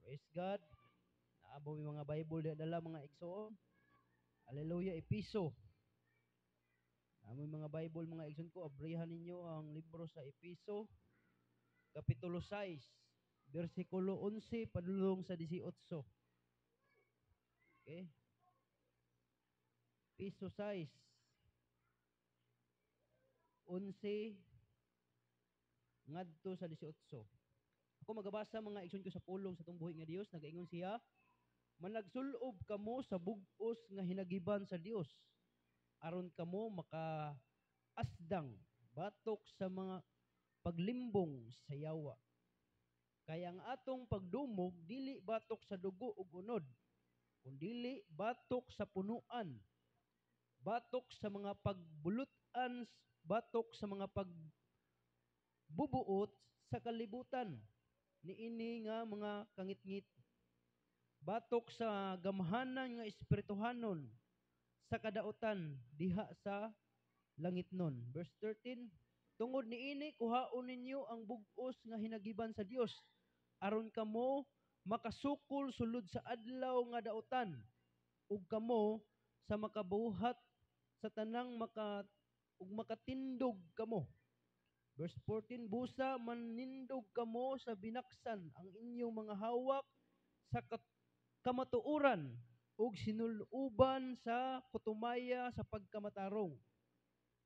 Praise God. Naabo may mga Bible di dala, mga igsoon. Hallelujah, Episo. Namo mga Bible, mga igsoon ko, abrihan ninyo ang libro sa Episo, Kapitulo 6, versikulo 11 padulong sa 18. Okay? Episo 6, 11 ngadto sa 18. Ako magabasa, mga igsoon ko, sa pulong sa tungbuhi nga Dios. Nagaingon siya, "Managsulob kamo sa bug-os nga hinagiban sa Dios aron kamo makaasdang batok sa mga paglimbong sa yawa. Kay ang atong pagdumog dili batok sa dugo ug unod, kundili batok sa punuan, batok sa mga pagbulutan, batok sa mga pagbubuot sa kalibutan niini nga mga kangitngit, batok sa gamhanan nga espirituhanon sa kadautan diha sa langitnon." Verse 13, "Tungod niini kuhaon ninyo ang bug-os nga hinagiban sa Dios aron kamo makasukol sulod sa adlaw nga dautan ug kamo sa makabuhat sa tanang maka ug makatindog kamo." Verse 14, "Busa manindog kamo sa binaksan ang inyong mga hawak sa kamatuoran ug sinuluban sa kutumaya sa pagkamatarong."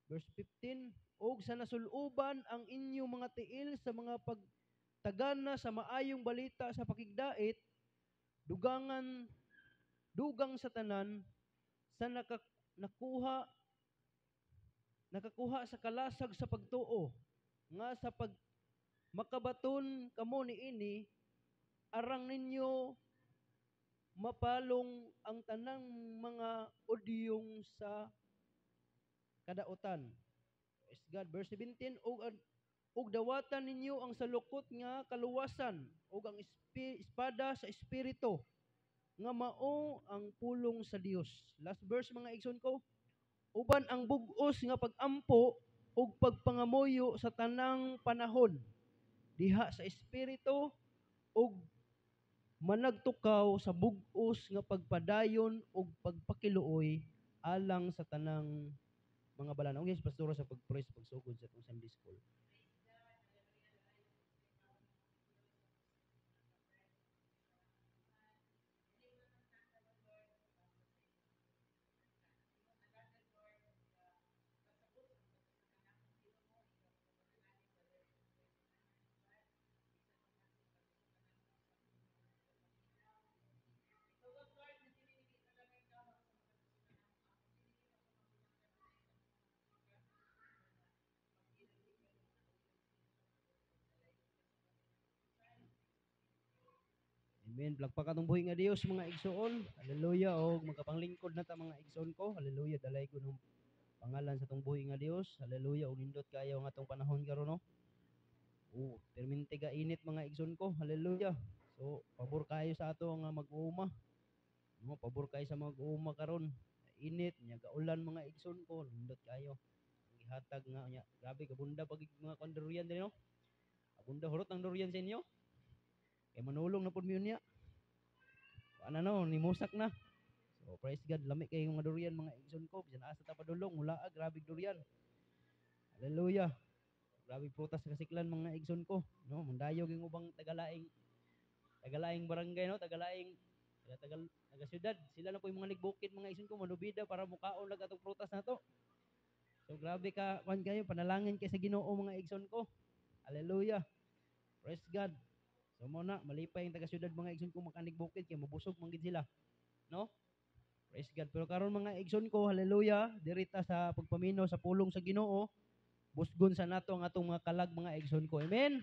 Verse 15, "Ug sa nasuluban ang inyong mga tiil sa mga pagtagana sa maayong balita sa pakigdait, dugangan dugang sa tanan sa nakakuha sa kalasag sa pagtuo nga sa pag makabaton kamo niini arang ninyo mapalong ang tanang mga udyong sa kadautan." Praise God. Verse 17, "Ug dawatan ninyo ang salukot nga kaluwasan ug ang espada sa espiritu nga mao ang pulong sa Dios." Last verse, mga igsoon ko, "Uban ang bug-os nga pagampo ug pagpangamuyo sa tanang panahon diha sa espiritu ug managtukaw sa bug-os nga pagpadayon ug pagpakiluoy alang sa tanang mga balaan." Okay, pastora, sa pag-pray sa pagsugod sa atong Sunday school. Amen. Palakpakan atong buhi nga Dios, mga igsoon. Hallelujah. Og magkapanglingkod na ta, mga igsoon ko. Hallelujah. Dalay ko ng pangalan sa atong buhi nga Dios. Hallelujah. Og nindot kayo ang atong panahon karon, no. Oh, perminti ga init, mga igsoon ko. Hallelujah. So, pabor kayo sa ato nga mag-uuma. No, pabor kayo sa mag-uuma karon. Init, nya gaulan, mga igsoon ko. Nindot kayo. Ang gihatag nga nya, grabe kabunda pag mga kon durian dinhi, no. Abunda hurot ang durian sa inyo. Kay manulong na pud mi unya. Ano no, nimusak na. So praise God, lami kay mga durian, mga igsoon ko. Bisan asa ta padulong, mula grabe durian. Hallelujah. Grabe prutas sa kasiklan, mga igsoon ko, no, mandayog yung ubang tagalaing barangay, no, tagalaing taga taga, taga syudad. Sila na po yung mga nagbukid, mga igsoon ko, manubida para mukaon lang atong prutas nato. So grabe ka kwan kayo, panalangin kay sa Ginoo, mga igsoon ko. Hallelujah. Praise God. So mo na malipay ang taga syudad, mga igsoon ko, makanig bukid kay mabusog man gid sila, no? Praise God. Pero karon, mga igsoon ko, hallelujah, diri ta sa pagpaminaw sa pulong sa Ginoo, busgon sa nato ang atong mga kalag, mga igsoon ko. Amen.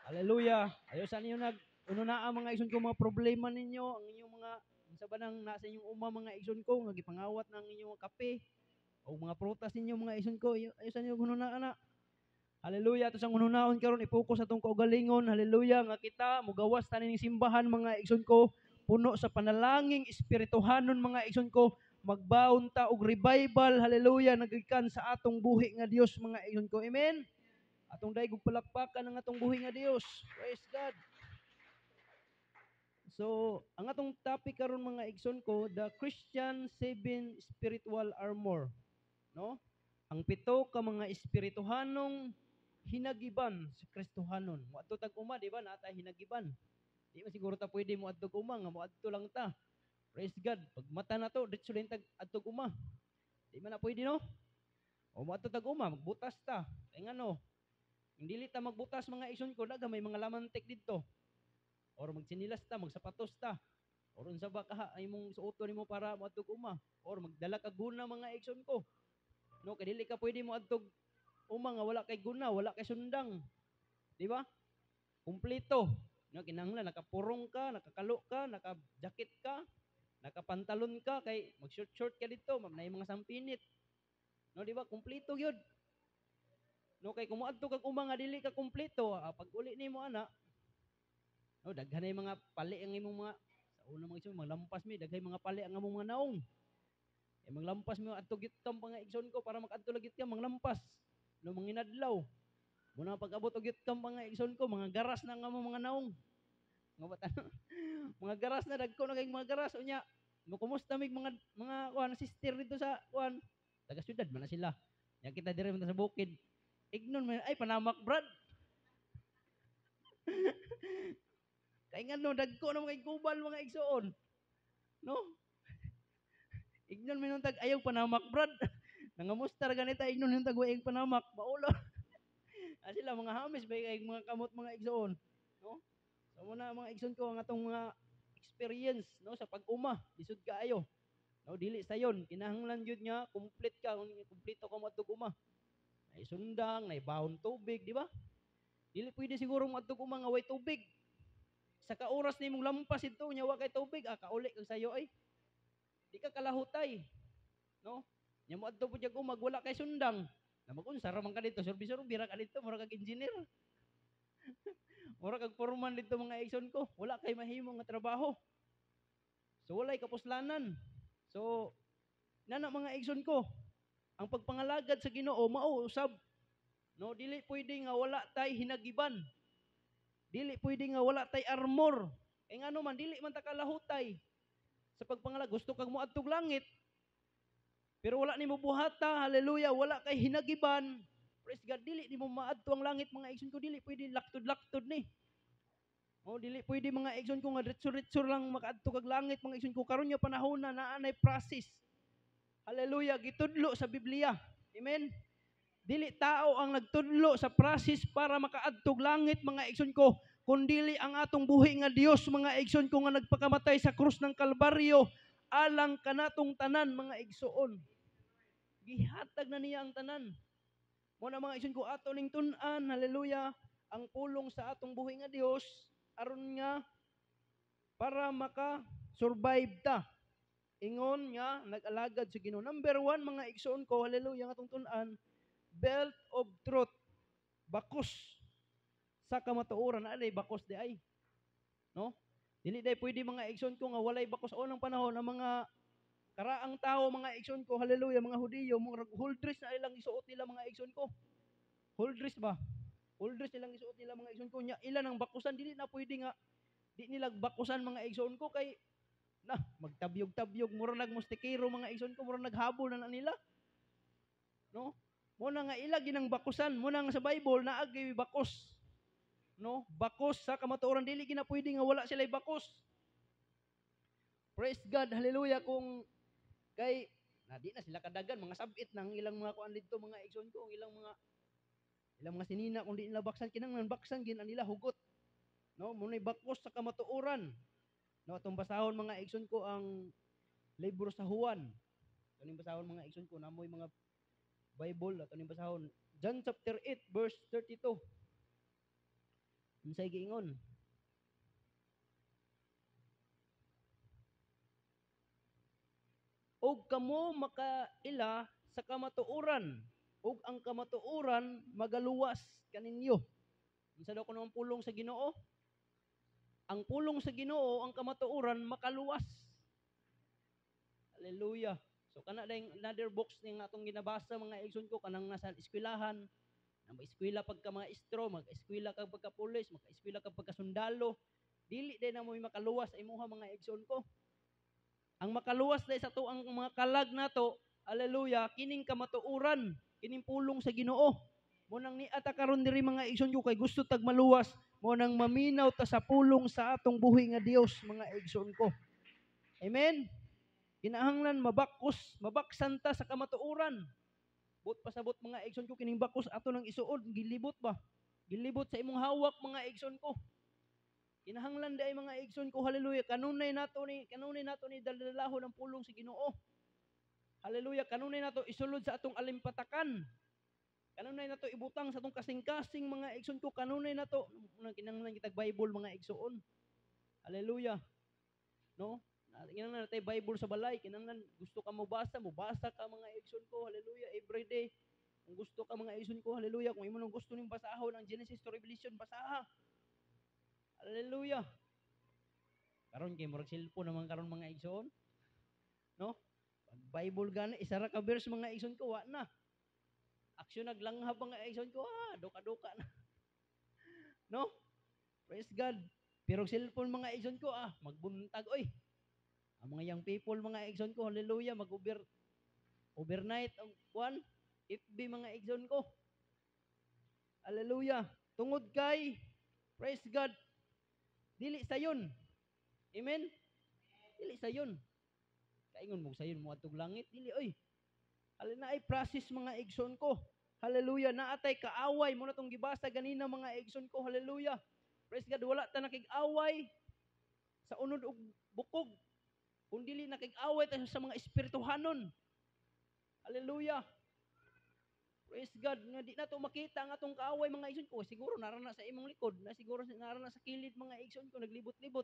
Hallelujah. Ayo sa ninyo nag ununaa, mga igsoon ko, mga problema ninyo, ang inyong mga unsa ba nang nasa inyong uma, mga igsoon ko, nga gipangawat ng inyong kape o mga prutas ninyo, mga igsoon ko, ayo sa ninyo ununaa na. Hallelujah. Ato sang ununaon karon, i-focus atong kaugalingon. Hallelujah, nga kita mugawas ta ning simbahan, mga igsoon ko, puno sa panalangin espirituhanon, mga igsoon ko, magbaon ta og revival. Hallelujah, nagikan sa atong buhi nga Dios, mga igsoon ko. Amen. Atong daigog palakpakan ang atong buhi nga Dios. Praise God. So, ang atong topic karon, mga igsoon ko, the Christian Seven Spiritual Armor, no? Ang pito ka mga espirituhanong hinagiban sa Kristohanon. Moadto tag uma, di ba? Naa tay hinagiban. Di man siguro ta pwede moadto uma nga moadto lang ta. Praise God. Pag mata na to, diretso lang tag adtog uma. Di man na pwede, no? O moadto tag uma, magbutas ta. Kay ngano? Dili ta magbutas, mga igsoon ko, daga may mga lamantik didto. Or magtsinilas ta, magsapatos ta. Or unsa ba kaha ay imong suoton nimo para moadtog uma. Or magdala kag guna, mga igsoon ko. No, kay dili ka pwede moadtog uma nga wala kay guna, wala kay sundang. Di ba? Kumpleto. No, kinahanglan nakapurong ka, nakakalo ka, naka-jacket ka, nakapantalon ka, kay mag-short-short ka dito, ma'am, na mga sampinit. No, di ba? Kumpleto gyud. No, kay kung moadto kag uma nga dili ka kumpleto, pag uli nimo ana, no, daghan na mga pali ang imong mga sa una, mga igsoon, maglampas mi, daghay mga pali ang among mga naong. Eh manglampas mi adto youth camp, mga igsoon ko, para makadto lang youth camp manglampas. No, manginadlaw. Muna pag-abot og youth camp, mga igsoon ko, mga garas na nga among mga naong. Nga ba mga garas na, dagko na kay mga garas unya. Mo kumusta mig mga kuan sister dito sa kuan, taga syudad man na sila. Nya kita diri man sa bukid. Ignon man ay panamak, brad. Kay ngano, dagko na mga kubal, mga igsoon. No? Ignon man tag ayaw panamak, brad. Nangamusta ra ganita, ignon man tag way panamak, maulo. Ah, sila mga hamis bay kay mga kamot, mga igsoon, no? So muna, mga igsoon ko, ang atong mga experience, no, sa pag-uma, lisod kaayo. No, dili sayon, kinahanglan gyud nga complete ka, kung kumpleto ka moadtog uma. Nay sundang, nay bahon tubig, di ba? Dili pwede siguro moadtog uma nga way tubig. Sa ka oras nimong lampas didto nya wa kay tubig, kauli kag sayo ay. Di ka kalahutay. No? Nya moadto pud jag uma wala kay sundang. Na mag-unsa ra man ka dito, surbi-surbi ra ka dito, mura kag engineer. Mura kag foreman dito, mga igsoon ko. Wala kay mahimo nga trabaho. So walay kapuslanan. So nana, mga igsoon ko, ang pagpangalagad sa Ginoo mao usab, no, dili pwede nga wala tay hinagiban. Dili pwede nga wala tay armor. Kay ngano man, dili man ta kalahutay sa pagpangalag. Gusto kag moadtog langit, pero wala nimo buhata, hallelujah, wala kay hinagiban. Praise God, dili nimo maadto ang langit, mga igsoon ko, dili pwede laktod-laktod ni. Oh, dili pwede, mga igsoon ko, nga ritso-ritso lang makaadto kag langit, mga igsoon ko. Karon nga panahon na naa nay process. Hallelujah, gitudlo sa Biblia. Amen. Dili tao ang nagtudlo sa process para makaadtog langit, mga igsoon ko, kundili ang atong buhi nga Dios, mga igsoon ko, nga nagpakamatay sa krus ng Kalbaryo alang kanatong tanan, mga igsoon. Gihatag na niya ang tanan. Mo na, mga igsoon ko, ato ning tun-an, hallelujah, ang pulong sa atong buhi nga Dios aron nga para maka-survive ta. Ingon nga nag-alagad sa Ginoo. Number 1, mga igsoon ko, hallelujah, nga atong tun-an, belt of truth. Bakos sa kamatuoran. Alay bakos di ay. No? Dili day pwede, mga igsoon ko, nga walay bakos. Unang panahon ang mga karaang tao, mga igsoon ko, hallelujah, mga Hudiyo, mga huldres na ilang isuot nila, mga igsoon ko. Huldres ba? Huldres nilang isuot nila, mga igsoon ko. Nya ilan ang bakusan, dili na pwede nga di nila bakusan, mga igsoon ko, kay na magtabyog-tabyog, mura nagmustikero, mga igsoon ko, mura naghabol na nila. No? Mo na nga ila ginang bakusan, mo na nga sa Bible naagay bakos. No? Bakos sa kamatuoran, dili gina pwede nga wala sila bakos. Praise God, hallelujah, kung kay na di na sila kadagan, mga sabit nang ilang mga kuan didto, mga igsoon ko, ang ilang mga sinina, kung di nila baksan, kinahanglan baksan gin nila hugot. No, mo bakos sa kamatuoran. No, atong basahon, mga igsoon ko, ang libro sa Juan. Ato ning basahon, mga igsoon ko, namoy mga Bible, ato ning basahon John chapter 8 verse 32. Unsay giingon? Og kamo makaila sa kamatuoran, ug ang kamatuoran magaluwas kaninyo. Unsa daw kuno ang pulong sa Ginoo? Ang pulong sa Ginoo, ang kamatuoran, makaluwas. Hallelujah. So kana dayng another books ning atong ginabasa, mga igsoon ko, kanang nasa eskwelahan, na mag-eskwela pagka maestro, mag-eskwela ka pagka pulis, mag-eskwela ka pagka sundalo. Dili day na mo makaluwas sa imuha, mga igsoon ko. Ang makaluwas day sa ato ang mga kalag nato, hallelujah, kining kamatuoran, kining pulong sa Ginoo. Mo nang niata karon diri, mga igsoon ko, kay gusto tag maluwas, mo nang maminaw ta sa pulong sa atong buhi nga Dios, mga igsoon ko. Amen. Kinahanglan mabakos, mabaksan ta sa kamatuoran. But pasabot, mga igsoon ko, kining bakos ato nang isuod, gilibot ba? Gilibot sa imong hawak, mga igsoon ko. Kinahanglan day, mga igsoon ko, hallelujah, kanunay nato ni daladalahon ang pulong sa Ginoo. Hallelujah, kanunay nato isulod sa atong alimpatakan. Kanunay nato ibutang sa atong kasing-kasing, mga igsoon ko, kanunay nato unang kinahanglan kitag Bible, mga igsoon. Hallelujah. No? Kinahanglan natay Bible sa balay, kinahanglan gusto ka mobasa, mobasa ka, mga igsoon ko, hallelujah, every day. Kung gusto ka, mga igsoon ko, hallelujah, kung imo nang gusto ning basahon ang Genesis to Revelation, basaha. Hallelujah. Karon kay murag cellphone naman karon, mga igsoon. No? Pag Bible gani, isa ra ka verse, mga igsoon ko, wa na. Aksyon naglanghab, mga igsoon ko, ah, duka-duka na. No? Praise God. Pero cellphone, mga igsoon ko, ah, magbuntag oy. Ang mga young people, mga igsoon ko, hallelujah, mag-over overnight ang kuan, FB, mga igsoon ko. Hallelujah. Tungod kay, praise God, dili sayon. Amen? Dili sayon. Kaingon mo sayon mo adtong langit, dili oy. Alin na ay process, mga igsoon ko. Hallelujah. Naatay kaaway mo na tong gibasa ganina, mga igsoon ko. Hallelujah. Praise God, wala ta nakig-away sa unod ug bukog. Kung dili nakig-away ta sa mga espirituhanon. Hallelujah. Praise God, nga di na to makita ang atong kaaway, mga igsoon ko. Siguro nara na sa imong likod, na siguro nara na sa kilid, mga igsoon ko, naglibot-libot.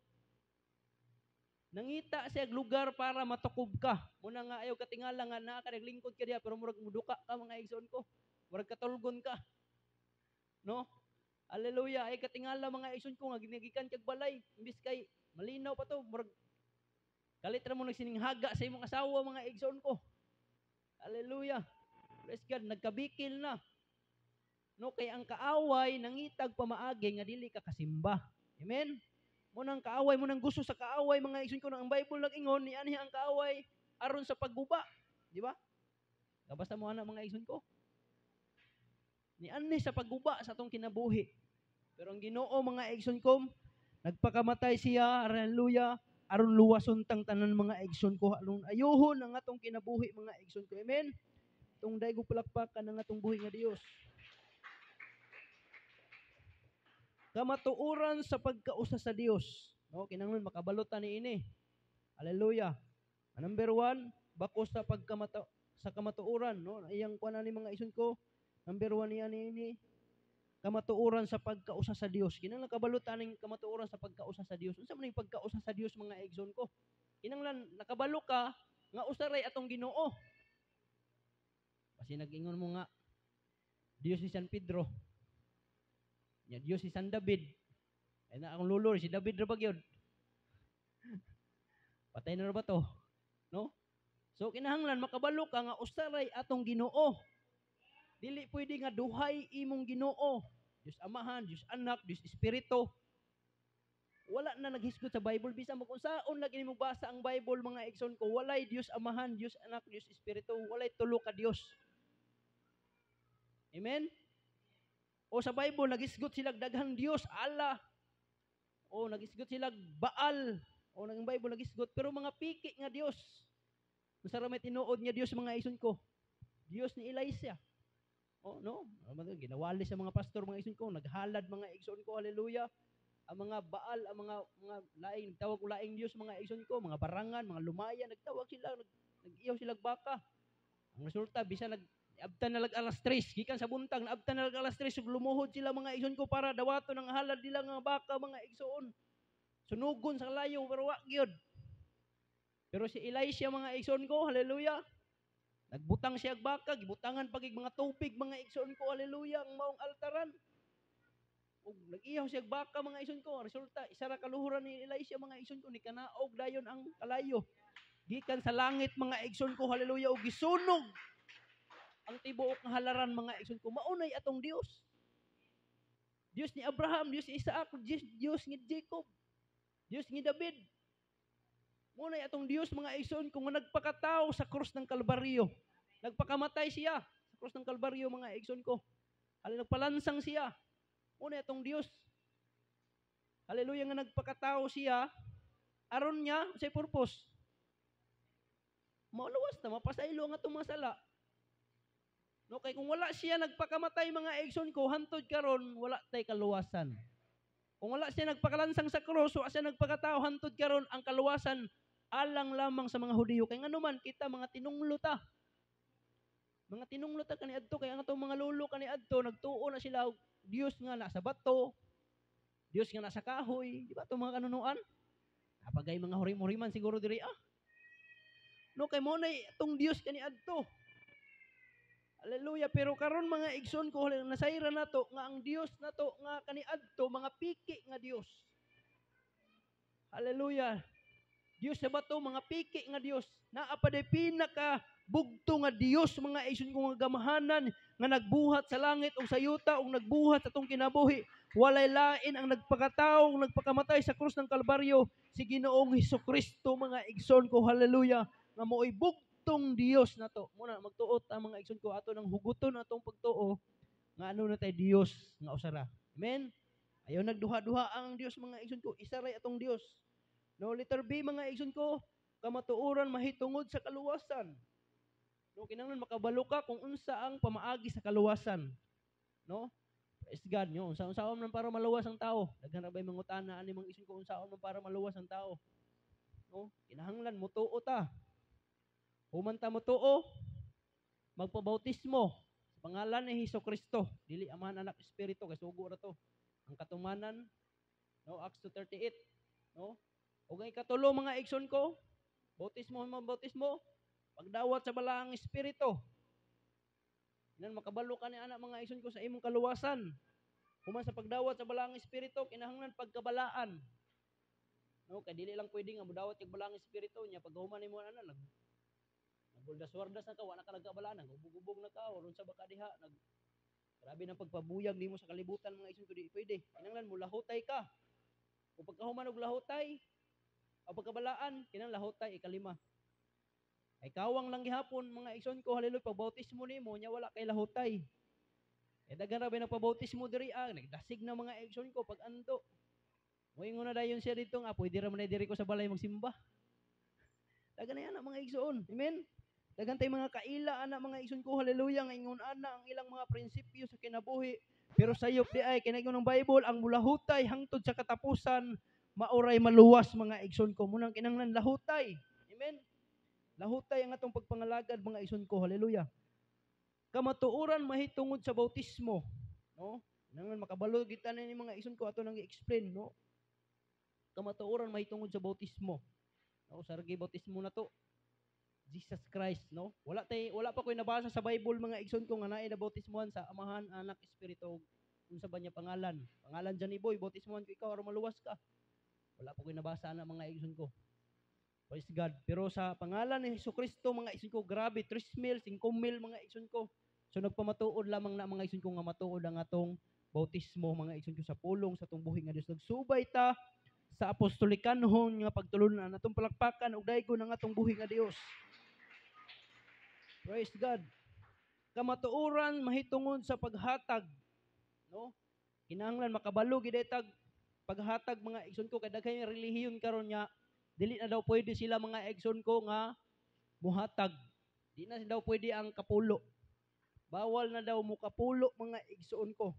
Nangita siya lugar para matukob ka. Muna nga ayaw katingala nga naa ka, naglingkod ka diya, pero murag muduka ka, mga igsoon ko. Murag katulgon ka. No? Hallelujah. Ay katingala, mga igsoon ko, nga ginagikan kag balay. Imbis kay malinaw pa to, murag kalit ra mo nagsininghaga sa imong asawa, mga igsoon ko. Hallelujah. Praise God, nagkabikil na. No, kay ang kaaway nangitag pamaagi nga dili ka kasimba. Amen. Mo nang kaaway, mo nang gusto sa kaaway, mga igsoon ko, ang Bible nag-ingon ni anhi ang kaaway aron sa pagguba, di ba? Gabasa mo ana, mga igsoon ko. Ni anhi sa pagguba sa atong kinabuhi. Pero ang Ginoo, mga igsoon ko, nagpakamatay siya, hallelujah, aron luwason tang tanan, mga igsoon ko, aron ayuhon ang atong kinabuhi, mga igsoon ko. Amen. Tong daigo palakpakan ang atong buhi nga Dios. Kamatuoran sa pagkausa sa Dios. No, kinahanglan makabalo ta niini. Hallelujah. Number 1, bako sa pagkamata sa kamatuoran, no? Iyang kuan ani, mga igsoon ko. Number 1 niya niini, kamatuoran sa pagkausa sa Dios. Kinahanglan kabalo ta ning kamatuoran sa pagkausa sa Dios. Unsa man ning pagkausa sa Dios, mga igsoon ko? Kinahanglan nakabalo ka nga usa ray atong Ginoo. Kasi nag-ingon mo nga Dios ni San Pedro. Nya Dios si San David. Ay na akong lolo si David ra ba gyud? Patay na ra ba to? No? So kinahanglan makabalo ka nga usa ray atong Ginoo. Dili pwede nga duhay imong Ginoo. Dios Amahan, Dios Anak, Dios Espiritu. Wala na naghisgot sa Bible, bisan mo kung saon lagi nimo basa ang Bible, mga igsoon ko, walay Dios Amahan, Dios Anak, Dios Espiritu, walay tulo ka Dios. Amen? O sa Bible nagisgot sila daghang Dios, Allah. O nagisgot sila Baal. O nang Bible nagisgot pero mga piki nga Dios. Unsa ra may tinuod nga Dios, mga igsoon ko? Dios ni Elijah. O no, ginawali sa mga pastor, mga igsoon ko, naghalad, mga igsoon ko, hallelujah. Ang mga Baal, ang mga laing nagtawag og laing Dios, mga igsoon ko, mga barangan, mga lumaya, nagtawag sila, nag-iyaw sila baka. Ang resulta, bisan nag abtan na lag alas 3, gikan sa buntag, naabtan na lag alas 3, ug lumuhod sila, mga igsoon ko, para dawaton ang halad nila nga baka, mga igsoon. Sunugon sa layo, pero wa gyud. Pero si Elisha, mga igsoon ko, hallelujah, nagbutang siya og baka, gibutangan pag mga tubig, mga igsoon ko, hallelujah, ang maong altaran. Ug nag-ihaw siya og baka, mga igsoon ko. Ang resulta, isa ra kaluhuran ni Elisha, mga igsoon ko, ni kanaog dayon ang kalayo. Gikan sa langit, mga igsoon ko, hallelujah, ug gisunog ang tibuok nga halaran, mga igsoon ko. Maunay atong Dios. Dios ni Abraham, Dios ni Isaac, Dios ni Jacob. Dios ni David. Mao na atong Dios, mga igsoon, kung nagpakatao sa krus ng Kalbaryo. Nagpakamatay siya sa krus ng Kalbaryo, mga igsoon ko. Hali nagpalansang siya. Mao na atong Dios. Hallelujah, nga nagpakatao siya aron niya sa purpose. Maluwas na, mapasaylo ang atong mga sala. No, kay kung wala siya nagpakamatay, mga igsoon ko, hantod karon wala tay kaluwasan. Kung wala siya nagpakalansang sa krus, wala siya nagpakatao, hantod karon ang kaluwasan alang lamang sa mga Hudiyo. Kay ngano man kita mga tinunglo ta. Mga tinunglo ta kaniadto, kay ang atong mga lolo kaniadto nagtuo na sila og Dios nga nasa bato, Dios nga nasa kahoy, di ba itong mga kanunuan? Napagay mga hurim-huriman siguro diri ah. No, kay mo na itong Dios kaniadto. Hallelujah. Pero karon, mga igsoon ko, nasayra nato nga ang Dios nato nga kaniadto mga piki nga Dios. Hallelujah. Dios sa bato, mga piki nga Dios. Naa pa day pinaka bugto nga Dios, mga igsoon ko, nga gamahanan nga nagbuhat sa langit ug sa yuta ug nagbuhat sa atong kinabuhi. Walay lain ang nagpakatao, nagpakamatay sa krus ng Kalbaryo, si Ginoong Hesukristo, mga igsoon ko. Hallelujah. Nga mo'y bugtong Dios nato. Muna magtuot ang mga igsoon ko, ato nang huguton atong pagtuo nga ano na tay Dios nga usara. Amen. Ayaw nagduha-duha ang Dios, mga igsoon ko, isa ray atong Dios. No, letter B, mga igsoon ko, kamatuoran mahitungod sa kaluwasan. No, kinahanglan makabalo ka kung unsa ang pamaagi sa kaluwasan. No? Praise God, nyo. Unsa-unsaon man para maluwas ang tao? Daghan ra bay mangutana ani, mga igsoon ko, unsaon man para maluwas ang tao? No? Kinahanglan motuo ta. Human ta motuo, magpabautismo sa pangalan ni Hesus Kristo, dili Amahan, Anak, Espiritu, kay sugo ra to. Ang katumanan, no, Acts 2:38, no? Ug ang ikatulo, mga igsoon ko, bautismo mo bautismo, pagdawat sa Balaang Espiritu. Inan makabalo ka ni anak, mga igsoon ko, sa imong kaluwasan. Human sa pagdawat sa Balaang Espiritu, kinahanglan pagkabalaan. No, kay dili lang pwede nga modawat kag Balaang Espiritu nya paghuman nimo ana naguldas-wardas na ka, wa na ka nagkabalaan, nagubog-ubog na ka, or unsa ba ka diha, grabe nang pagpabuyag nimo sa kalibutan, mga igsoon ko, di pwede. Kinahanglan mo lahutay ka. Kung pagkahuman og lahutay, o pagkabalaan, kinahanglan lahutay ikalima. Ay kawang lang gihapon, mga igsoon ko, hallelujah, pag bautismo nimo nya wala kay lahutay. Eh daghan ra bay nagpabautismo diri ah, nagdasig na, mga igsoon ko, pag anto. Moingon na dayon siya dito nga pwede ra man diri ko sa balay magsimba. Daghan na yan mga igsoon. Amen. Daghan tay mga kaila ana, mga igsoon ko, hallelujah, nga ingon ana ang ilang mga prinsipyo sa kinabuhi. Pero sayop di ay kinaingon ng Bible, ang mulahutay hangtod sa katapusan maoray maluwas, mga igsoon ko. Munang kinahanglan lahutay. Amen. Lahutay ang atong pagpangalagad, mga igsoon ko, hallelujah. Kamatuoran mahitungod sa bautismo, no? Nangan makabalo kita ni mga igsoon ko, ato nang i-explain, no? Kamatuoran mahitungod sa bautismo. No, sargi bautismo na to. Jesus Christ, no? Wala pa ko'y nabasa sa Bible, mga igsoon ko, nga naay na bautismohan sa Amahan, Anak, Espiritu, unsa ba niya pangalan? Pangalan Johnny Boy, bautismohan ko ikaw aron maluwas ka. Wala pa ko'y nabasa na, mga igsoon ko. Praise God. Pero sa pangalan ni Hesus Kristo, mga igsoon ko, grabe, 3 mil, 5 mil, mga igsoon ko. So nagpamatuod lamang na, mga igsoon ko, nga matuod ang atong bautismo, mga igsoon ko, sa pulong sa atong buhi nga Dios. Nagsubay ta sa apostolikanhon nga pagtulunan. Atong palakpakan ug daygon ang atong buhi nga Dios. Praise God. Kamatuoran mahitungod sa paghatag, no? Kinahanglan makabalo gid tag paghatag, mga igsoon ko, kay daghan relihiyon karon nga dili na daw pwede sila, mga igsoon ko, nga muhatag. Di na daw pwede ang kapulo. Bawal na daw mo kapulo, mga igsoon ko.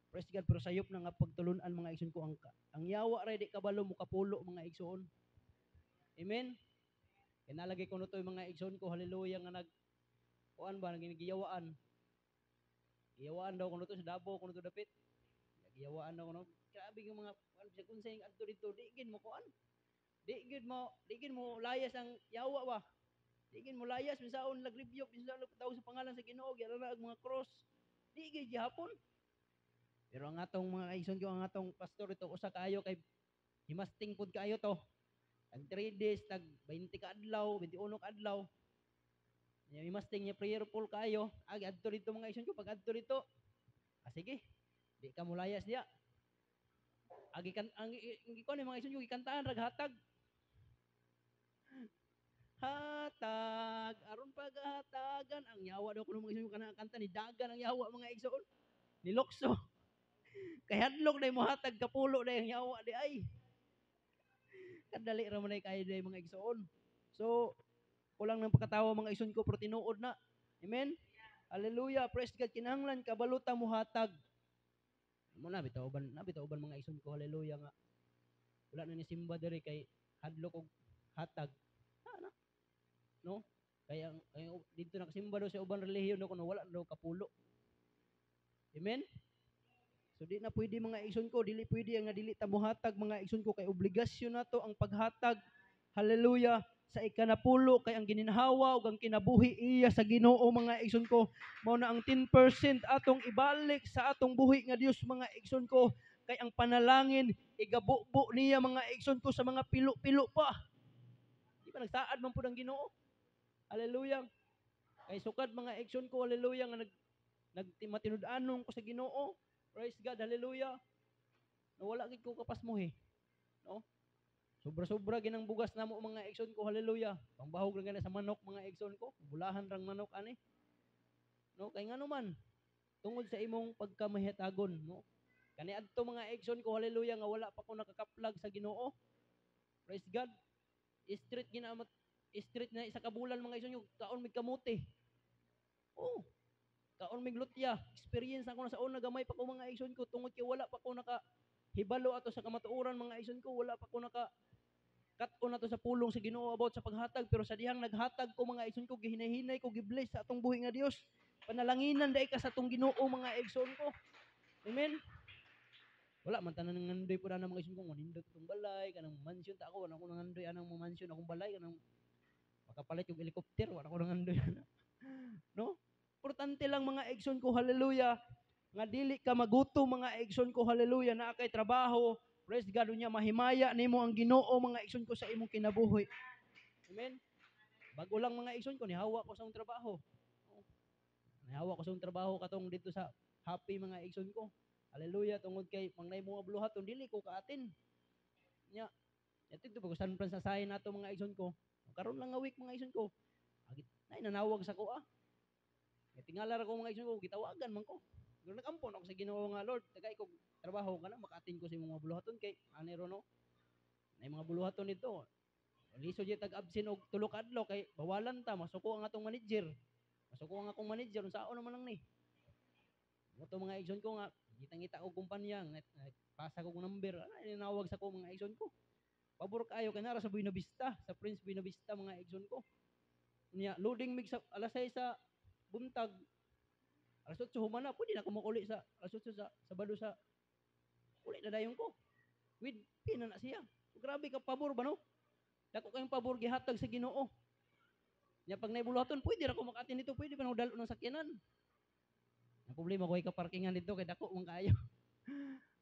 Praise God, pero sayop na nga pagtulunan, mga igsoon ko, ang yawa ra di kabalo mo kapulo, mga igsoon. Amen. Kaya nalagay ko no to, mga igsoon ko, hallelujah, nga nag kuan ba naging giyawaan. Giyawaan daw kuno to sa Davao kuno to dapit. Giyawaan daw kuno. Grabe yung mga kuan sa kung sa adto dito di gid mo kuan. Di gid mo layas ang yawa ba. Di gid mo layas bisaon nag-rebuke, bisaon nagtawag sa pangalan sa Ginoo, gyara na ang mga cross. Di gid gihapon. Pero ang atong mga igsoon ko, ang atong pastor ito, usa kaayo kay himasting pud kaayo to. Tag 3 days, tag 20 ka adlaw, 21 ka adlaw. Nya himasting niya, prayerful kaayo. Ag adto dito, mga igsoon ko, pag adto dito. Ah, sige. Di ka mulayas diya. Agi kan ang gikuan ni mga igsoon ko, gikantaan rag hatag. Hatag aron paghatagan ang yawa daw kuno, mga igsoon, kanang kanta ni dagan ang yawa, mga igsoon. Nilokso. Kay hadlok day mohatag kapulo day ang yawa di ay. Kadali ra man ay kayo day, mga igsoon. So kulang ng pagkatawa, mga igsoon ko, pero tinuod na. Amen. Hallelujah. Praise God. Kinahanglan kabalo ta mohatag. Mo na bitaw uban, na bitaw uban, mga igsoon ko, hallelujah, nga wala na ni simba diri kay hadlok og hatag. Ha, na. No? Kaya ang kay dito nakasimba daw sa uban relihiyon no kuno wala daw kapulo. Amen. So di na pwede, mga igsoon ko, dili pwede nga dili ta mohatag, mga igsoon ko, kay obligasyon nato ang paghatag. Hallelujah, sa ikanapulo kay ang gininhawa ug ang kinabuhi iya sa Ginoo, mga igsoon ko. Mao na ang 10% atong ibalik sa atong buhi nga Dios, mga igsoon ko, kay ang panalangin igabubo niya, mga igsoon ko, sa mga pilo-pilo pa. Di ba nagsaad man pud ang Ginoo? Hallelujah. Kay sukad, mga igsoon ko, hallelujah, nga nag nagmatinud-anon ko sa Ginoo. Praise God, hallelujah. Nawala gid ko kapasmuhi. No? Sobra-sobra ginang bugas namo, mga igsoon ko, hallelujah. Pangbahog lang gani sa manok, mga igsoon ko. Bulahan rang manok ani. No, kay ngano man tungod sa imong pagkamahitagon, no? Kani adto, mga igsoon ko, hallelujah, nga wala pa ko nakakaplag sa Ginoo. Praise God. Street ginamat street na isa ka bulan, mga igsoon ko, kaon mig kamote. Oh, kaon mig lutya. Experience ako na sa una, gamay pa ko, mga igsoon ko, tungod kay wala pa ko naka hibalo ato sa kamatuoran, mga igsoon ko, wala pa ko naka kat-on nato sa pulong sa Ginoo about sa paghatag, pero sa dihang naghatag ko, mga igsoon ko, gihinahinay ko, gibless sa atong buhi nga Dios. Panalanginan dai ka sa atong Ginoo, mga igsoon ko. Amen. Wala man tanan nangandoy pud ana, mga igsoon ko, manindot itong balay kanang mansion ta ako, wala ko nangandoy anang mansion akong balay kanang makapalit og helicopter, wala ko nangandoy ana, no? Importante lang, mga igsoon ko, hallelujah, nga dili ka magutom, mga igsoon ko, hallelujah, naa kay trabaho. Praise God, unya mahimaya nimo ang Ginoo, mga igsoon ko, sa imong kinabuhi. Amen. Bago lang, mga igsoon ko, nihawa ko sa akong trabaho. Nihawa ko sa akong trabaho katong dito sa Happy, mga igsoon ko. Hallelujah, tungod kay pang nay mga buluhaton dili ko kaatin. Nya, dito pa ko San Fran sa sahin nato, mga igsoon ko. Karon lang nga week, mga igsoon ko. Agit nay nanawag sa ko ah. Nga tingala ra ko, mga igsoon ko, gitawagan man ko. Pero nagampon ako sa Ginoo nga, "Lord, tagay ko trabaho kana makaatin ko sa imong mga buluhaton," kay ani ro no. Nay mga buluhaton dito. Lisod jud tag absent og tulo ka adlaw kay bawalan ta, masuko ang atong manager. Masuko ang akong manager, unsaon naman lang ni. Mo to, mga igsoon ko, nga ngita-ngita og kumpanya, pasa ko og number, ana ninawag sa ko, mga igsoon ko. Pabor kaayo kay nara sa Buena Vista, sa Prince Buena Vista, mga igsoon ko. Unya loading mig sa alas 6 sa buntag. Alas 8 human na, pwede na ako makuli sa alas 8 sa Sabado sa uli na dayon ko. With pay na na siya. So, grabe ka pabor ba, no? Dako kayong pabor gihatag sa Ginoo. Nya pag naibuluhaton, pwede ra ko makatin dito, pwede pa nang dalo ng sakyanan. Ang problema ko ay kaparkingan dito kay dako man kaayo.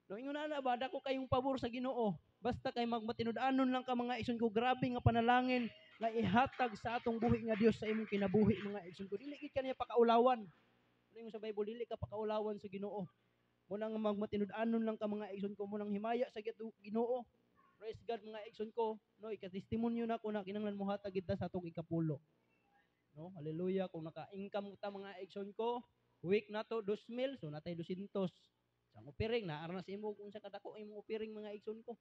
No, ingon na ba, dako kayong pabor sa Ginoo. Basta kay magmatinud-anon lang ka, mga igsoon ko, grabe nga panalangin nga ihatag sa atong buhi nga Dios sa imong kinabuhi, mga igsoon ko. Dili gid kaniya pakaulawan. Ano yung sa Bible, dili ka pakaulawan sa Ginoo. Munang magmatinud-anon lang ka, mga igsoon ko, munang himaya sa Ginoo. Praise God, mga igsoon ko, no, ikatestimonyo na ko na kinahanglan mohatag kita sa atong ikapulo. No, hallelujah, kung naka-income ta, mga igsoon ko, week nato 2,000, so natay 200. Sa offering, naa na sa imo kung sa kadako imong offering, mga igsoon ko.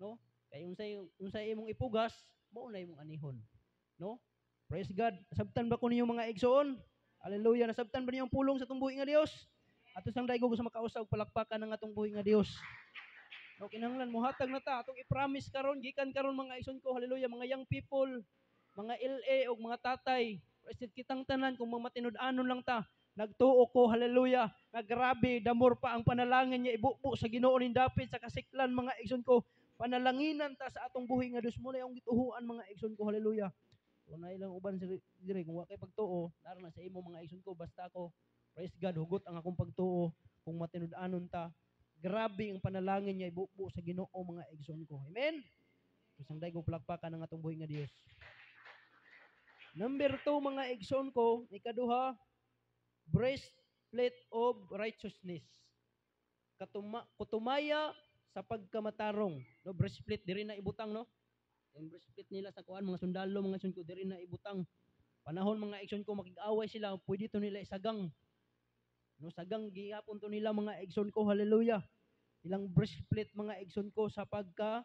No? Kay unsay unsay imong ipugas, mao na imong anihon. No? Praise God. Nasabtan ba ko ninyo, mga igsoon? Hallelujah. Nasabtan ba ninyo ang pulong sa atong buhi nga Dios? Ato sang daigo sa makausab palakpakan ng atong buhi nga Dios. No, kinahanglan mohatag na ta atong i-promise karon gikan karon, mga igsoon ko, hallelujah, mga young people, mga LA ug mga tatay. Praise God, kitang tanan kung mga matinud-anon lang ta. Nagtuo ko, hallelujah, nga grabe damor pa ang panalangin niya ibubo sa Ginoo ning dapit sa kasiklan, mga igsoon ko. Panalanginan ta sa atong buhi nga Dios mo na yung gituhuan, mga igsoon ko, hallelujah. Kung na ilang uban sa dire kung wa kay pagtuo, nara na sa imo, mga igsoon ko, basta ako, praise God, hugot ang akong pagtuo kung matinud-anon ta. Grabe ang panalangin niya ibubo sa Ginoo, mga igsoon ko. Amen. Kusang daigo palakpakan ng atong buhi nga Dios. Number 2, mga igsoon ko, ikaduha, breastplate of righteousness. Kutumaya Sa pagkamatarong, no? Breastplate diri na ibutang, no? Yung breastplate nila sa kuan, mga sundalo, mga igsoon ko, diri na ibutang. Panahon, mga igsoon ko, makig-away sila, pwede to nila isagang. No, sagang gihapon to nila, mga igsoon ko, hallelujah. Ilang breastplate, mga igsoon ko, sa pagka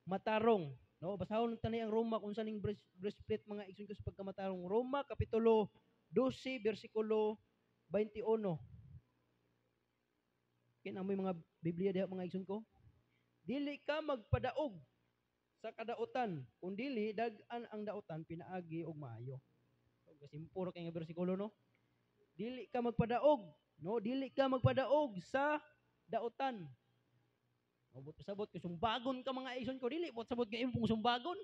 matarong. No, basahon tani ang Roma kung saan ning breastplate, mga igsoon ko, sa pagkamatarong. Roma kapitulo 12 bersikulo 21. Kina mo mga Biblia diha, mga igsoon ko. Dili ka magpadaog sa kadautan, kun dili dag-an ang dautan pinaagi og maayo. So, kasimpuro kay nga bersikulo, no. Dili ka magpadaog, no, dili ka magpadaog sa dautan. Ubot pasabot kung sumbagon ka, mga igsoon ko, dili bot sabot nga imong sumbagon.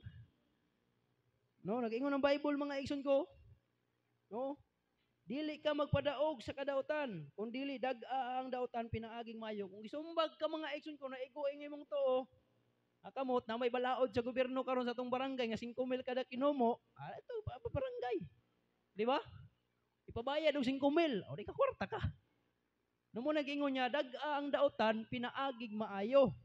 No, nag-ingon ang Bible, mga igsoon ko. No? Dili ka magpadaog sa kadautan, kung dili dag-a ang dautan pinaaging maayo. Kung gisumbag ka, mga igsoon ko, naigo ang imong tuo. Kamot na may balaod sa gobyerno karon sa atong barangay nga 5 mil kada kinomo, ito pa, pa barangay. Di ba? Ipabayad og 5 mil, o di ka kwarta ka. No mo nag-ingon niya, dag-a ang dautan pinaaging maayo.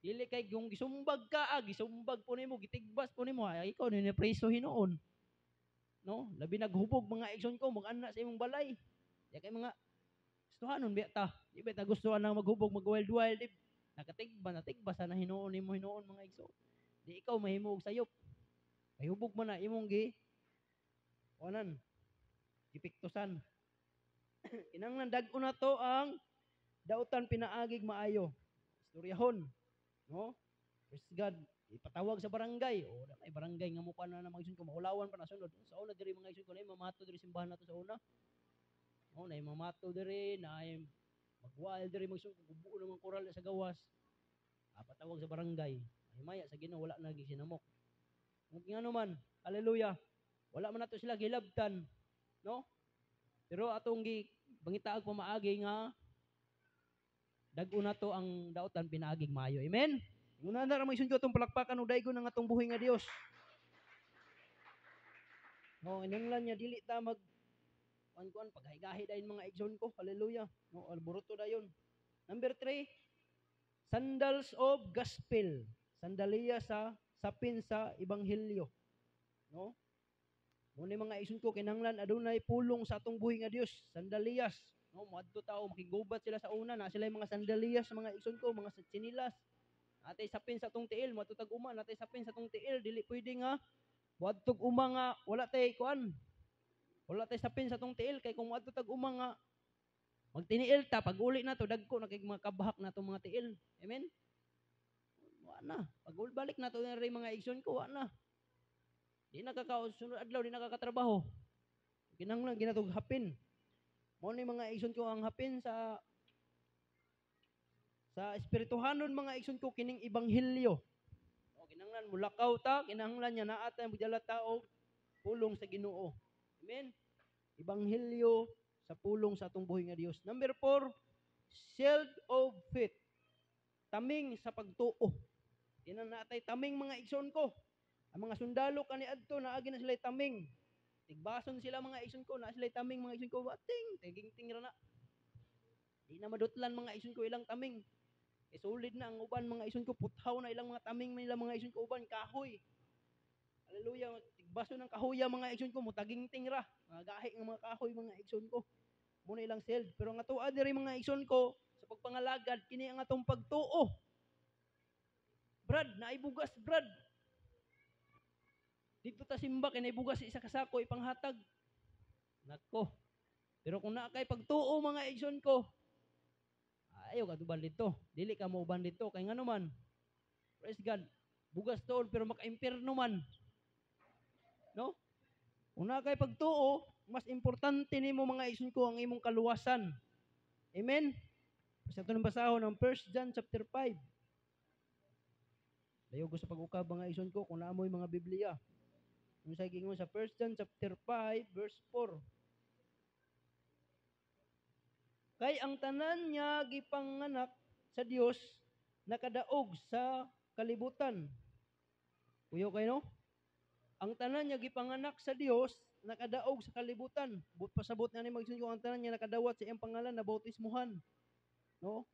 Dili kay kung gisumbag ka, gisumbag po nimo, gitigbas po nimo, ay ikaw ni preso hinuon. No? Labi naghubog, mga igsoon ko, mag-ana sa imong balay. Di kay mga gustuhanon biya ta. Di ba ta gustuhan nang maghubog, mag wild wild, di nakatigba, natigba sa na hinuon nimo hinuon, mga igsoon. Di ikaw mahimo og sayop. Kay hubog man na imong gi kuanan, gipiktusan. Kinahanglan dag-o na to ang dautan pinaagig maayo. Istoryahon, no? Praise God. Ipatawag sa barangay. O, na may barangay nga mukha na mga igsoon ko, maulawan pa na sunod. Sa una diri, mga igsoon ko, na mamato diri simbahan nato sa una. No, na mamato diri, na magwild diri mga igsoon ko, gubuo naman koral sa gawas. Patawag sa barangay. Ay maya sa Ginoo, wala na gisinamok. Kung ngano man, hallelujah. Wala man nato sila gilabtan, no? Pero atong gi bangitaag pamaagi nga dag-o na to ang dautan pinaaging maayo. Amen. Una na ra, mga igsoon ko, atong palakpakan og daygon ang atong buhi nga Dios. No, inanglan niya dili ta mag kuan kuan paghigahi dayon, mga igsoon ko. Hallelujah. No, alboroto dayon. Number 3, sandals of gospel. Sandaliya sa sapin sa ebanghelyo. No? Mo ni, mga igsoon ko, kinahanglan adunay pulong sa atong buhi nga Dios, sandaliyas. No, moadto tao makigubat sila sa una, na sila mga sandaliyas, mga igsoon ko, mga tsinilas. Natay sapin sa atong tiil, moadto tag uma, natay sapin sa atong tiil, dili pwede nga moadtog uma nga wala tay kuan. Wala tay sapin sa atong tiil, kay kung moadto tag uma nga magtiniil ta, pag uli na to dagko na kay mga kabahak na atong mga tiil. Amen. Wa na. Pag balik na to na mga igsoon ko, wa na. Di na sunod adlaw di na kakatrabaho. Kinahanglan ginatog hapin. Mao ni, mga igsoon ko, ang hapin sa espirituhanon, mga igsoon ko, kining ebanghelyo. O kinahanglan mulakaw ta, kinahanglan niya naa ta magdala ta og pulong sa Ginoo. Amen. Ebanghelyo sa pulong sa atong buhi nga Dios. Number 4, shield of faith. Taming sa pagtuo. Tinan natay taming, mga igsoon ko. Ang mga sundalo kaniadto naagi na sila taming. Tigbason sila, mga igsoon ko, naa sila taming, mga igsoon ko, bating, tiging-ting ra na. Di na madutlan, mga igsoon ko, ilang taming. E solid na ang uban, mga igsoon ko, puthaw na ilang mga taming nila, mga igsoon ko, uban kahoy. Hallelujah, tigbaso ng kahoya, mga igsoon ko, mutagingting ra. Mga gahi ng mga kahoy, mga igsoon ko. Muna ilang shield. Pero ang atoa diri, mga igsoon ko, sa pagpangalagad kini ang atong pagtuo. Brad, naay bugas, Brad. Dito ta simba kay naay bugas sa isa ka sako ipanghatag. Nako. Pero kung naa kay pagtuo, mga igsoon ko, ayaw ka uban dito. Dili ka mo uban dito kay ngano man. Praise God. Bugas tuod pero maka-impierno man. No? Kung naa kay pagtuo, mas importante nimo, mga igsoon ko, ang imong kaluwasan. Amen? Sa ito ng basahon ng 1 John chapter 5. Dayo ko sa pag-ukab, mga igsoon ko, kung naa moy mga Biblia. Kung sa gingon sa 1 John chapter 5 verse 4. Kay ang tanan niya gipanganak sa Dios nakadaog sa kalibutan. Kuyo kay, no? Ang tanan niya gipanganak sa Dios nakadaog sa kalibutan. But pasabot nga ni magsun ko ang tanan niya nakadawat sa iyang pangalan na bautismuhan. No?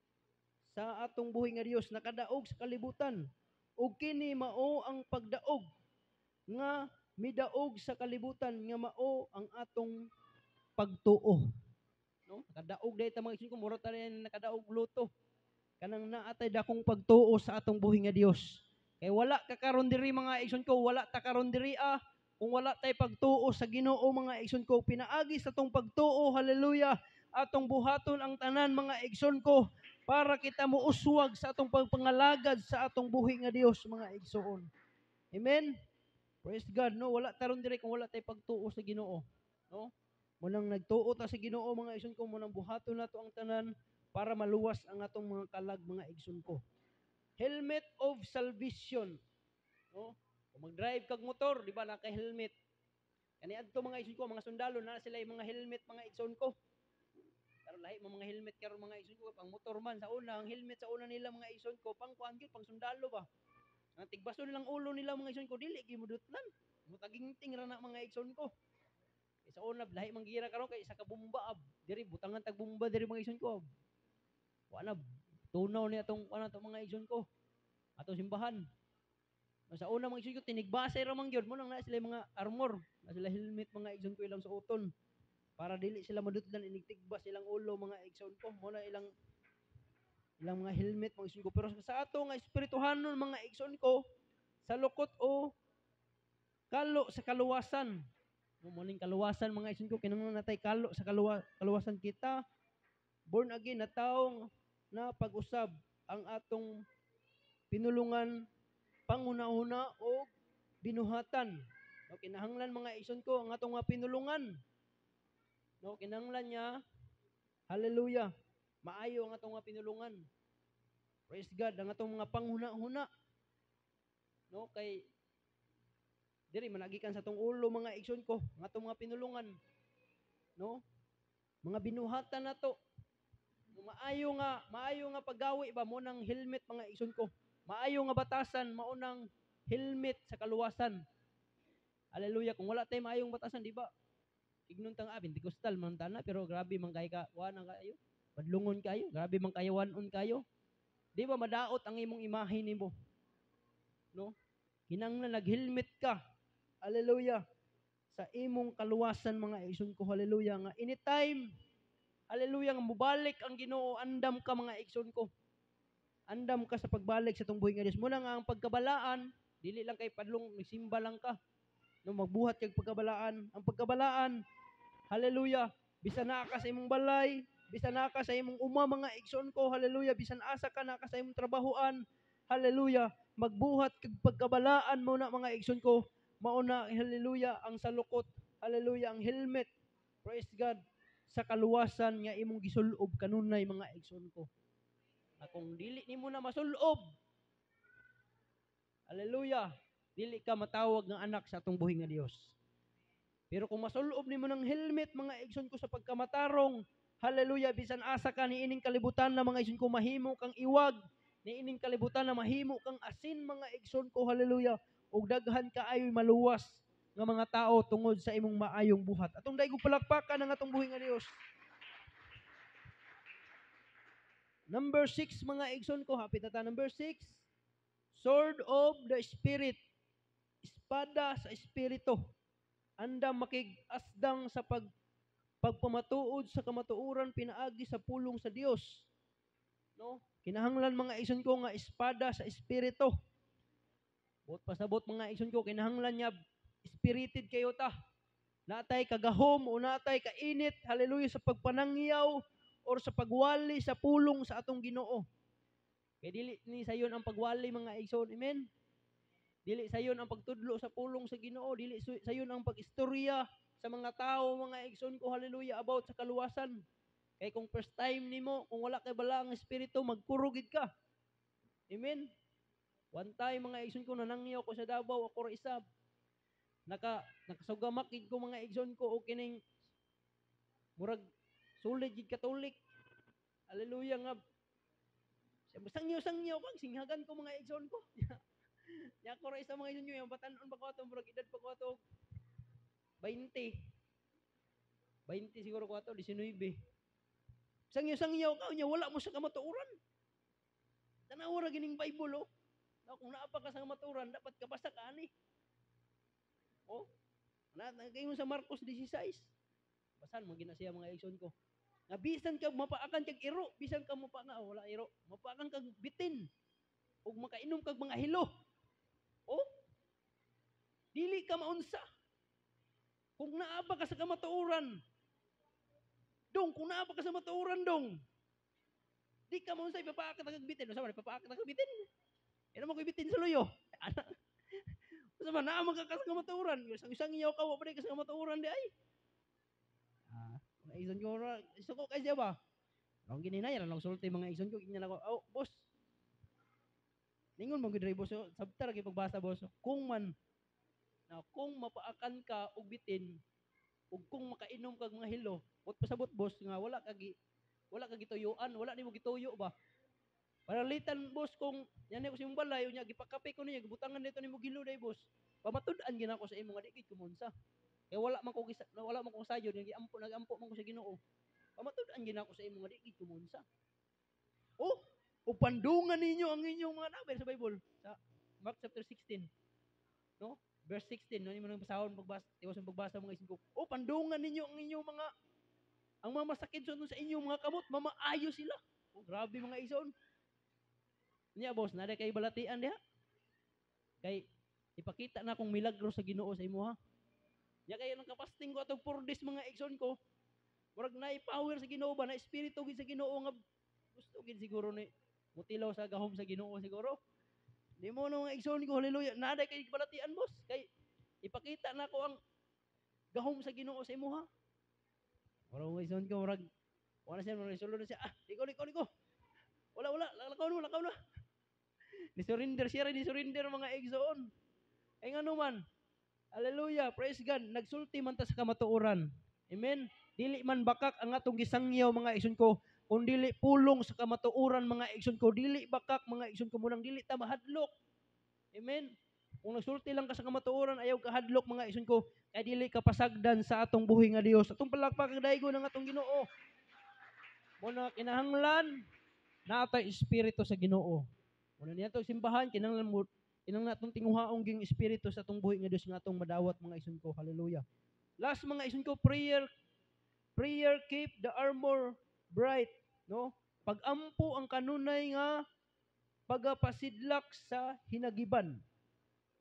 Sa atong buhi nga Dios nakadaog sa kalibutan. Ug kini mao ang pagdaog nga midaog sa kalibutan, nga mao ang atong pagtuo. No? Nakadaog dahil ta, mga igsoon ko, mura ta rin nakadaog lotto. Kanang naa tay dakong pagtuo sa atong buhi nga Dios. Kay wala ka karon diri, mga igsoon ko, wala ta karon diri kung wala tay pagtuo sa Ginoo, mga igsoon ko. Pinaagi sa atong pagtuo, hallelujah, atong buhaton ang tanan, mga igsoon ko, para kita mouswag sa atong pagpangalagad sa atong buhi nga Dios, mga igsoon. Amen. Praise God, no? Wala taron diri kung wala tay pagtuo sa Ginoo, no? Munang nagtuo ta sa Ginoo, mga igsoon ko, munang buhaton nato ang tanan para maluwas ang atong mga kalag, mga igsoon ko. Helmet of salvation, no? Kung mag-drive kag motor, di ba naka-helmet? Kani adto, mga igsoon ko, mga sundalo na sila yung mga helmet, mga igsoon ko. Pero lahi mo mga helmet karon, mga igsoon ko, pang motor man sa una, ang helmet sa una nila, mga igsoon ko, pang kuan gyud, pang sundalo ba. Ang tigbaso nilang ulo nila, mga igsoon ko, dili gyud modutlan. Mutagingting ra na, mga igsoon ko. Kay sa una lahi man gira karon, kay isa ka bomba ab. Diri butangan tag bomba diri, mga igsoon ko. Wa na tunaw ni atong ano to, mga igsoon ko. Atong simbahan. Sa una, mga igsoon ko, tinigbasay ra man gyud mo nang naa sila mga armor, na sila helmet, mga igsoon ko, ilang suoton para dili sila madutlan inigtigbas ilang ulo, mga igsoon ko. Mo na ilang ilang mga helmet, mga igsoon ko. Pero sa ato nga espirituhanon, mga igsoon ko, salukot o kalo sa kaluwasan. Mo ning kaluwasan, mga igsoon ko, kinahanglan natay kalo sa kaluwasan kita. Born again na taong na pag-usab ang atong pinulungan, panguna-una o binuhatan. No, kinahanglan, mga igsoon ko, ang atong mga pinulungan. No, kinahanglan niya, hallelujah, maayo ang atong mga pinulungan. Praise God, ang atong mga panghuna-huna. No, kay diri managikan sa atong ulo, mga igsoon ko, ang atong mga pinulungan. No? Mga binuhatan nato. No, maayo nga paggawi ba mo nang helmet, mga igsoon ko. Maayo nga batasan mao nang helmet sa kaluwasan. Hallelujah, kung wala tay maayong batasan, di ba? Ignon tang Pentecostal man tana, pero grabe man kay ka, wa na kayo. Badlungon kayo, grabe man kayo, wanon kayo. Di ba madaot ang imong imahe nimo? No? Kinahanglan nag-helmet ka. Hallelujah. Sa imong kaluwasan, mga igsoon ko, hallelujah, nga anytime, hallelujah, nga mobalik ang Ginoo, andam ka, mga igsoon ko. Andam ka sa pagbalik sa atong buhi nga Dios. Muna nga ang pagkabalaan, dili lang kay padlong nagsimba lang ka. No, magbuhat kag pagkabalaan. Ang pagkabalaan, hallelujah, bisan naa ka sa imong balay, bisan naa ka sa imong uma, mga igsoon ko, hallelujah, bisan asa ka, naa ka sa imong trabahoan, hallelujah, magbuhat kag pagkabalaan mo na, mga igsoon ko, mao na, hallelujah, ang salukot, hallelujah, ang helmet, praise God, sa kaluwasan nga imong gisulob kanunay, mga igsoon ko. Na kung dili nimo na masulob, hallelujah, dili ka matawag nga anak sa atong buhi nga Dios. Pero kung masulob nimo ng helmet, mga igsoon ko, sa pagkamatarong, hallelujah, bisan asa ka niining kalibutan na, mga igsoon ko, mahimo kang iwag, niining kalibutan na mahimo kang asin, mga igsoon ko, hallelujah, ug daghan kaayo'y maluwas nga mga tao tungod sa imong maayong buhat. Atong daigong palakpakan ang atong buhi nga Dios. Number 6, mga igsoon ko, hapit na ta. Number 6, sword of the Spirit. Espada sa Espiritu. Andam makig-asdang sa pagpamatuod sa kamatuoran pinaagi sa pulong sa Dios. No? Kinahanglan, mga igsoon ko, nga espada sa Espiritu. Buot pasabot, mga igsoon ko, kinahanglan niya spirited kayo ta. Natay kagahom o natay kainit, hallelujah, sa pagpanangyaw or sa pagwali sa pulong sa atong Ginoo. Kay dili ni sayon ang pagwali, mga igsoon, amen. Dili sayon ang pagtudlo sa pulong sa Ginoo, dili sayon ang pagistorya sa mga tao, mga igsoon ko, hallelujah, about sa kaluwasan. Kay kung first time nimo, kung wala kay bala ang espiritu, magkurugid ka. Amen. One time, mga igsoon ko, nanangyaw ko sa Davao, ako ra isa. Nakasugamak gid ko, mga igsoon ko, og kining murag solid gid Katolik. Hallelujah nga. Sangyo-sangyo kang singhagan ko, mga igsoon ko. Nya ako ra isa, mga igsoon ko, yung batan-on pa ko ato, murag edad pa ko ato 20. 20 siguro ko ato, 19. Sangyo-sangyo ka, nya wala mo sa kamatuoran. Tanawa ra gining Bible, oh. Na kung naa pa ka sa kamatuoran, dapat kabasa ka ani. Oh. Na nagaingon sa Marcos 16. Basan mo gina siya, mga igsoon ko. Nga bisan ka mapaakan kag iro, bisan ka mapaka, oh, wala iro, mapaakan kag bitin ug makainom kag mga hilo. Oh. Dili ka maunsa. Kung naa pa ka sa kamatuoran, dong, kung naa pa ka sa kamatuoran, dong, di ka maunsa, ipapaakan kag bitin. Unsa man, ipapaakan kag bitin? Ina mo ko'y bitin sa luyo. Ana. Unsa man, naa man ka sa kamatuoran. Isang isang iyaw ka, wa pa ka sa kamatuoran di ay. Ah, mga igsoon ko, suko kay siya ba? Rong gininay, ra nang sulti, mga igsoon ko, ginya nako, "Oh, boss." Ningon mo gid boss, oh, sabta ra gyud pagbasa, boss. Kung man na kung mapaakan ka og bitin ug kung makainom kag mga hilo, but pasabot, boss, nga wala ka gituyuan, wala nimo gituyo ba? Paralitan, boss, kung yan ko sa imong balay unya gipakape ko niya, gibutangan dito nimo hilo day, boss. Pamatud-an gyud ako sa imo nga di gid kumunsa. Kay wala man ko sayon nga giampo, nagampo man ko sa Ginoo. Pamatud-an gyud ako sa imo nga di gid kumunsa. Oh, ug pandungan ninyo ang inyong mga naber sa Bible sa Mark chapter 16. No? Verse 16, no, nimo nang basahon pagbasa, tiwas ang pagbasa, mga igsoon ko. Oh, pandungan ninyo ang inyong mga ang mga masakit sa inyong mga kamot, mamaayo sila. Oh, grabe, mga igsoon. Niya, boss, naa kay balatian diha. Kay ipakita na kong milagro sa Ginoo sa imo ha. Nya kay nang kapasting ko atong 4 days, mga igsoon ko. Murag na power sa Ginoo ba, na espiritu gid sa Ginoo nga gusto gid siguro ni mutilaw sa gahom sa Ginoo siguro. Di mo no, mga igsoon ko, hallelujah. Naa kay balatian, boss, kay ipakita na ko ang gahom sa Ginoo sa imo ha. Murag, mga igsoon ko, murag wala siya, murag sulod na siya. Ah, di ko, di ko, di ko. Wala, wala, lakaw na, lakaw na. Ni surrender siya, ni surrender, mga igsoon. Ay ngano man, hallelujah, praise God, nagsulti man ta sa kamatuoran. Amen. Dili man bakak ang atong gisangyaw, mga igsoon ko, kung dili pulong sa kamatuoran, mga igsoon ko, dili bakak, mga igsoon ko, munang dili ta mahadlok. Amen. Kung nagsulti lang ka sa kamatuoran, ayaw ka hadlok, mga igsoon ko, kay dili ka pasagdan sa atong buhi nga Dios. Atong palakpak ang daigo ng atong Ginoo. Muna kinahanglan naa tay espiritu sa Ginoo. Muna niya simbahan, kinahanglan mo inang natong tinguhaong ging espiritu sa atong buhi nga Dios nga atong madawat, mga igsoon ko. Hallelujah. Last, mga igsoon ko, prayer. Prayer keep the armor bright, no? Pagampo ang kanunay nga pagapasidlak sa hinagiban.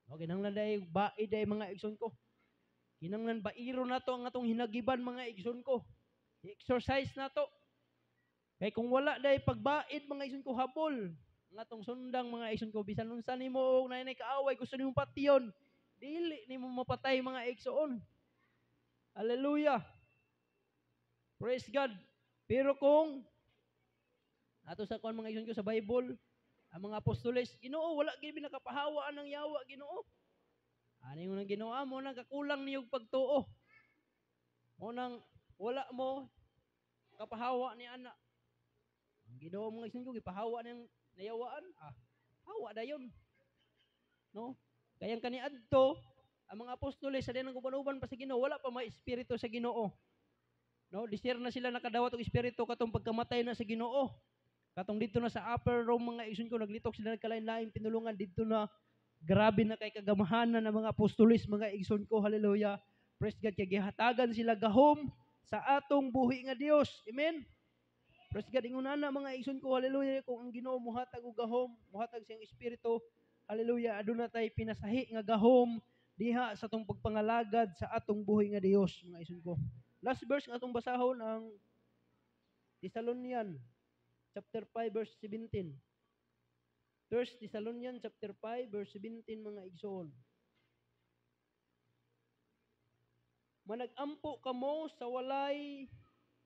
No, kinahanglan day baid day, mga igsoon ko. Kinahanglan bairo nato ang atong hinagiban, mga igsoon ko. I-exercise nato. Kay kung wala day pagbaid, mga igsoon ko, habol ang atong sundang, mga igsoon ko, bisan unsa nimo og naay kaaway gusto nimo patyon, dili nimo mapatay, mga igsoon. Hallelujah. Praise God. Pero kung ato sa kuan, mga igsoon ko, sa Bible, ang mga apostoles, "Ginoo, wala gid mi nakapahawa ng yawa, Ginoo." Ani mo nang Ginoo, mo nang kakulang niyog pagtuo. Mo nang wala mo kapahawa ni ana. Ang Ginoo, mga igsoon ko, gipahawa niyang nayawaan. Ah, hawa dayon. No? Kaya ang kaniadto, ang mga apostoles sa dinang uban-uban pa sa Ginoo, wala pa may espiritu sa Ginoo. No, disir na sila nakadawat og espiritu katong pagkamatay na sa Ginoo. Katong dito na sa upper room, mga igsoon ko, naglitok sila nagkalain-laing pinulungan dito na, grabe na kay kagamahanan ng mga apostoles, mga igsoon ko, hallelujah. Praise God, kay gihatagan sila gahom sa atong buhi nga Dios. Amen. Praise God, ingon ana, mga igsoon ko, hallelujah, kung ang Ginoo mohatag og gahom, mohatag siyang espiritu, hallelujah, aduna tay pinasahi nga gahom diha sa atong pagpangalagad sa atong buhi nga Dios, mga igsoon ko. Last verse nga atong basahon ang Thessalonian chapter 5 verse 17. First Thessalonian chapter 5 verse 17, mga igsoon. Managampo kamo sa walay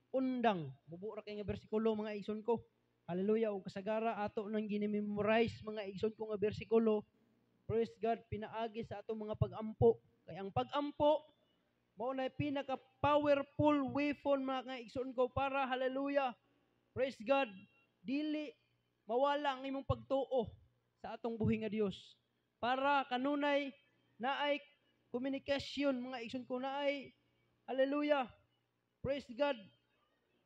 undang. Mubo ra kay nga bersikulo, mga igsoon ko. Hallelujah, ug kasagara ato nang gini-memorize, mga igsoon ko, nga bersikulo. Praise God, pinaagi sa atong mga pagampo. Kay ang pagampo mao na pinaka powerful weapon, mga igsoon ko, para, hallelujah, praise God, dili mawala ang imong pagtuo sa atong buhi nga Dios. Para kanunay naay communication, mga igsoon ko, naay, hallelujah, praise God,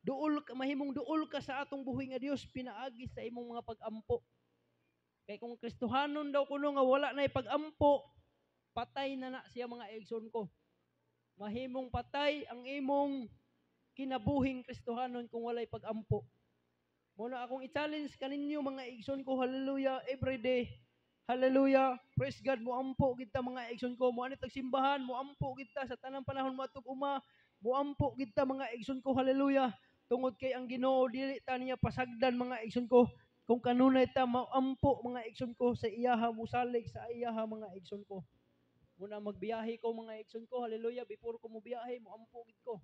duol ka, mahimong duol ka sa atong buhi nga Dios pinaagi sa imong mga pagampo. Kay kung Kristohanon daw kuno nga wala na pag-ampo, patay na na siya, mga igsoon ko. Mahimong patay ang imong kinabuhing Kristohanon kung walay pag-ampo. Muna akong i-challenge kaninyo, mga igsoon ko, hallelujah, every day. Hallelujah, praise God, moampo gid ta, mga igsoon ko, mo ani simbahan, moampo gid ta sa tanang panahon moadtog uma, moampo gid ta, mga igsoon ko, hallelujah. Tungod kay ang Ginoo dili ta niya pasagdan, mga igsoon ko, kung kanunay ta moampo, mga igsoon ko, sa iyaha, musalig sa iyaha, mga igsoon ko. Muna magbiyahe ko, mga igsoon ko, hallelujah, before ko mobiyahe, moampo gid ko.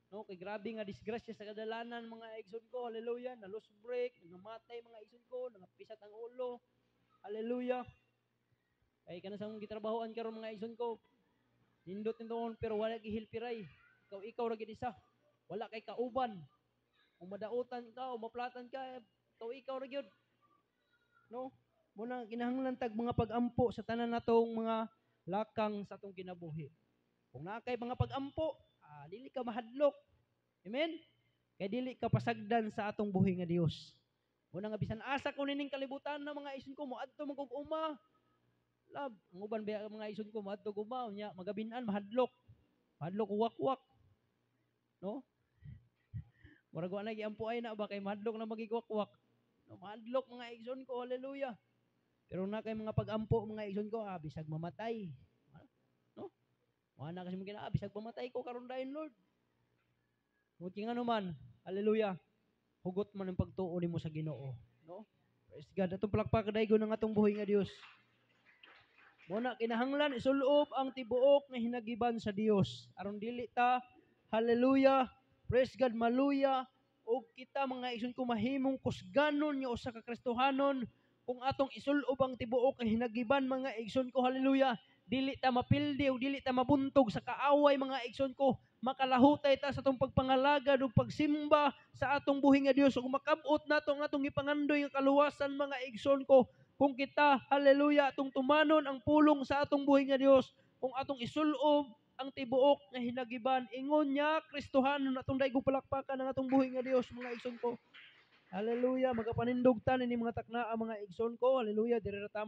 No, kay grabe nga disgrasya sa kadalanan, mga igsoon ko, hallelujah, na lost brake, namatay, mga igsoon ko, nangapisat ang ulo. Hallelujah. Kay kana sa akong gitrabahoan karon, mga igsoon ko, nindot nindot pero wala gihilpiray. Ikaw ikaw ra gid isa. Wala kay kauban. Kung madautan ka o maplatan ka, ikaw ikaw ra gyud. No? Muna kinahanglan tag mga pag-ampo sa tanan natong mga lakang sa atong kinabuhi. Kung naa kay mga pag-ampo, dili ka mahadlok. Amen? Kay dili ka pasagdan sa atong buhi nga Dios. Muna nga bisan asa ko nining kalibutan na, mga igsoon ko, moadto man kog uma. Lab, ang uban ba, mga igsoon ko, moadto og uma unya magabinan mahadlok. Mahadlok og wakwak. No? Murag wa na giampo ay na ba kay mahadlok na magigwakwak. No, mahadlok, mga igsoon ko, hallelujah. Pero na kay mga pag-ampo, mga igsoon ko, bisag mamatay. No? Wa na kasi mo kina, bisag mamatay ko karon dayon, Lord. Ngunit nga naman, hallelujah, hugot man ang pagtuo nimo sa Ginoo, no? Praise God. Atong palakpak daygon ang atong buhi nga Dios. Muna kinahanglan isulob ang tibuok nga hinagiban sa Dios aron dili ta, hallelujah, praise God, maluya og kita, mga igsoon ko, mahimong kusganon nga usa ka Kristohanon. Kung atong isulob ang tibuok nga hinagiban, mga igsoon ko, hallelujah, dili ta mapildi o dili ta mabuntog sa kaaway, mga igsoon ko. Makalahutay ta sa atong pagpangalagad ug pagsimba sa atong buhi nga Dios ug makab-ot nato ang atong gipangandoy nga kaluwasan, mga igsoon ko, kung kita, hallelujah, atong tumanon ang pulong sa atong buhi nga Dios, kung atong isulob ang tibuok nga hinagiban ingon niya Kristohanon. Atong daigong palakpakan ang atong buhi nga Dios, mga igsoon ko. Hallelujah, magapanindog ta ni mga takna, mga igsoon ko. Hallelujah, diri ra ta.